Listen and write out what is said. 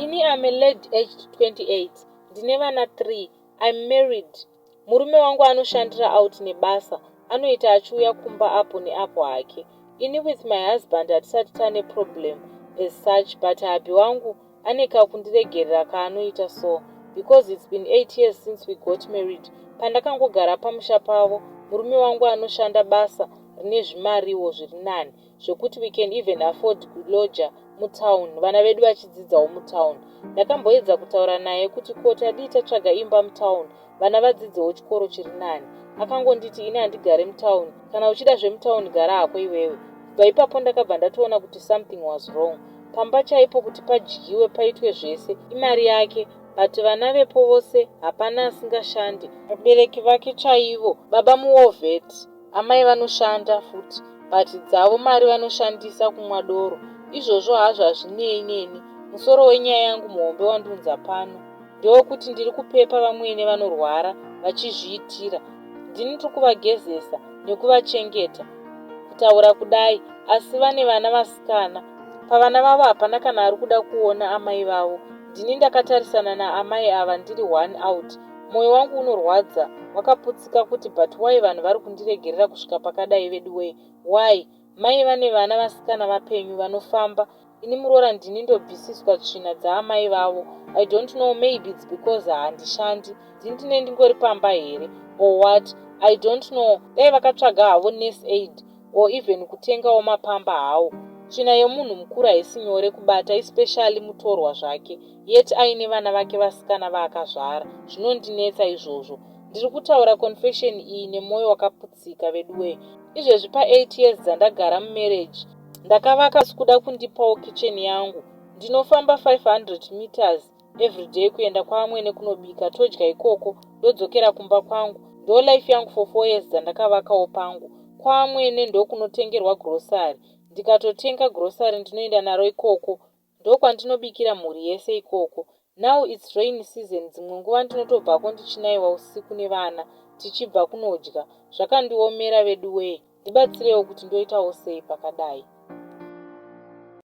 Ini am a lady aged 28, ndine vana 3. I'm married. Murume wangu anoshandira out nebasa, anoita achiuya kumba apo neapo hake. Ini with my husband hatisati tane problem as such, but hubby wangu ane kakundiregerera kaanoita so because it's been 8 years since we got married. Pandakangogara pamusha pavo, murume wangu anoshanda basa rine zvimariwo zviri nani zvekuti we can even afford kuloja mutown, vana vedu vachidzidzawo mutown. Ndakamboedza kutaura naye kuti ko tadii tatsvaga imba mutown, vana vadzidzewo chikoro chiri nani. Akangonditi, "Ini handigare mutown, kana uchida zvemutown gara hako iwewe." Kubva ipapo ndakabva ndatoona kuti something was wrong. Pamba chaipo kuti padyiwe, paitwe zvese, imari yake, but vana vepo vose hapana asingashandi. Vabereki vake chaivo, baba muwar vet, amai vanoshanda futi, but dzavo mari vanoshandisa kumwa doro. Izvozvo hazvo hazvinei neni. Musoro wenyaya yangu muhombe wandunza pano ndewekuti ndiri kupepa vamwene vanorwara vachizviitira. Ndini tiri kuvagezesa nekuvachengeta, kutaura kudai, asi vane vana vasikana. Pavana vavo hapana kana ari kuda kuona amai vavo. Ndini ndakatarisana naamai ava ndiri one out. Mwoyo wangu unorwadza, wakaputsika kuti but why vanhu vari kundiregerera kusvika pakadai vedu wei? Why mai vane vana vasikana vapenyu vanofamba, ini muroora ndini ndobvisiswa tsvina dzaamai vavo? I don't know, maybe it's because handishandi, ndini ndine ndingori pamba here or what, I don't know. Dai vakatsvaga havo nurse aid or even kutengawo mapamba hawo. Tsvina yemunhu mukuru haisi nyore kubata, especially mutorwa zvake, yet aine vana vake vasikana vaakazvara. Zvinondinetsa izvozvo. Ndiri kutaura confession iyi nemwoyo wakaputsika veduwee. Izvezvi pa8 years dzandagara mumarriage, ndakavaka kuda kundipawo kitchen yangu. Ndinofamba 500 meters everyday kuenda kwaamwene kunobika, todya ikoko, ndodzokera kumba kwangu. Ndo life yangu for 4 years dzandakavakawo pangu. Kwaamwene ndokunotengerwa grocery. Ndikatotenga grocery ndinoenda naro ikoko, ndokwandinobikira mhuri yese ikoko. Now it's rain season, dzimwe nguva ndinotobvako ndichinayiwa usiku nevana tichibva kunodya. Zvakandiomera veduwee. Ndibatsirewo kuti ndoitawo sei pakadai.